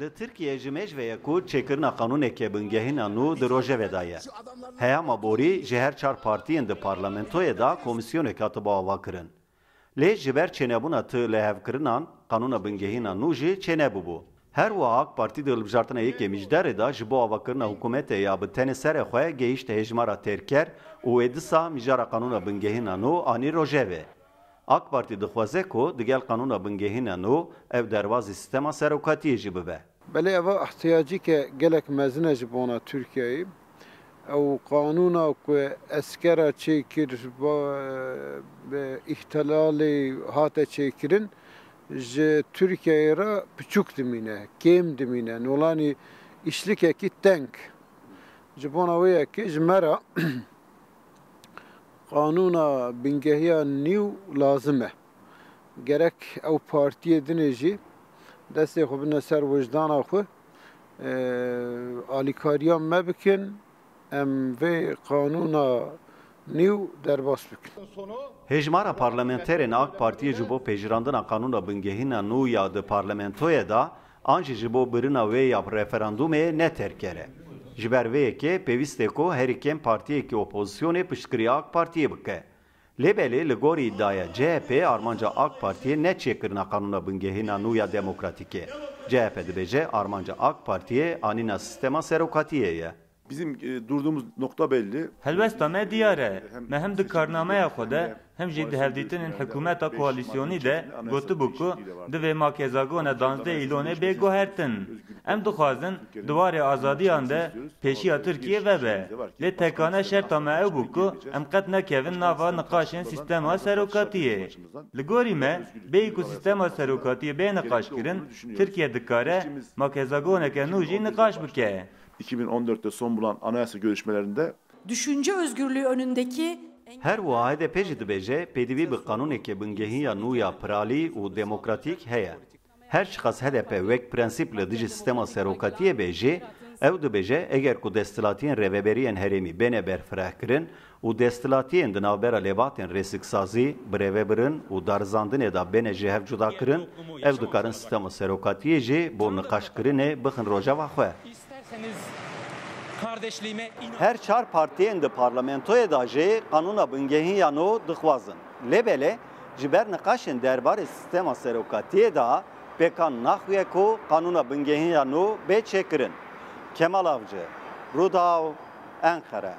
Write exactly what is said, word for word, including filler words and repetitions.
Li Tirkiyeyê ji mêj ve ye ku çêkirina qanûneke bingehîna nû di rojevê de ye. Heyama borî ji her çar partiyên di parlamentoyê de komîsyoneke hatibe avakirin. Lê ji ber çênebûna ti lihevkirinan, qanûna bingehîna nû jî çênebûbû. Her wiha AK Partî di hilbijartina yekê Mijdarê de ji bo avakirina hikûmetê ya bi tenê serê xwe gehîşt hêjmara têrker û ê disa mijara qanûna bingehîna nû anî rojevê. AK Partî dixwaze ku digel qanûna bingehîna nû ev derbazî sîstema serokatiyê jî bibe. Belê eva ihtiyacîke gelek mezin e ji bona Tirkiyeyê. Ew qanûna ku eskera çêkir, ba, bi îhtilalê hate çêkirin, ji Tirkiyeyê re piçûk dimîne, kêm dimîne. Nolanî îşlikekî teng. Ji bona wê yekê ji me re qanûna bingehiya nîw lazim e. Gerek ew partiyê dinê jî destê xwe bine ser wijdana xwe, e, alîkariya me bikin, em vê qanûna nîw derbas bikin. Hêjmara parlamenterên AK Partiyê ji bo pejirandina qanûna bingehîna nû ya di parlamentoyê de an jî ji bo birina wê ya referandûmê ne terker e. Ji ber vê yekê pêwîst e ku herî kêm partiyekî opozisyonê piştgiriya AK Partiyê bike. Lê belê li gorî îdiaya C H P armanca AK Partiyê ne çêkirina qanûna bingehîna nû ya demokratîk e. C H P dibêje armanca AK Partiyê anîna sîstema serokatiyê ye. Bizim, e, durduğumuz nokta belli. Helwesta me diyar e. Me hem di karnameya xwe de, hem jî di hevdîtinên hikûmeta koalîsyonî de gotibû ku divê makezagona danzdeh Îlonê bê guhertin. Em dixwazin di warê azadiyan de pêşiya Tirkiyê vebe. Lê tekane şerta me ew bû ku em qet nekevin nava niqaşên sîstema serokatiyê. Li gorî me, bêyî ku sîstema serokatiyê bê niqaşkirin, Tirkiye dikare makezagoneke nû jî niqaş bike. iki bin on dörtte son bulan anayasa görüşmelerinde Düşünce özgürlüğü önündeki Her wiha H D P jî dibêje, pêdivî bi qanûneke bingehîn ya nû ya piralî û demokratîk heye. Her çiqas H D P wek prensîp li dijî sîstema serokatiyê be jî, ew dibêje, eger ku desthilatiyên rêveberiyên herêmî bêne berfirehkirin û desthilatiyên di navbera lêbatên rêsiksazî, birêvebirin û darizandinê de bêne ji hev cudakirin, ew dikarin sîstema serokatiyê jî bo niqaşkirinê bixin rojeva xwe. İsterseniz kardeşliğime inan- Her çar partiyên di parlamentoyê de jî qanûna bingehîn ya nû dixwazin. Lê belê ji ber niqaşên derbarê sîstema serokatiyê de pêkan naxuye ku qanûna bingehîn ya nû bê çêkirin. Kemal Avcı, Rûdaw, Enqere.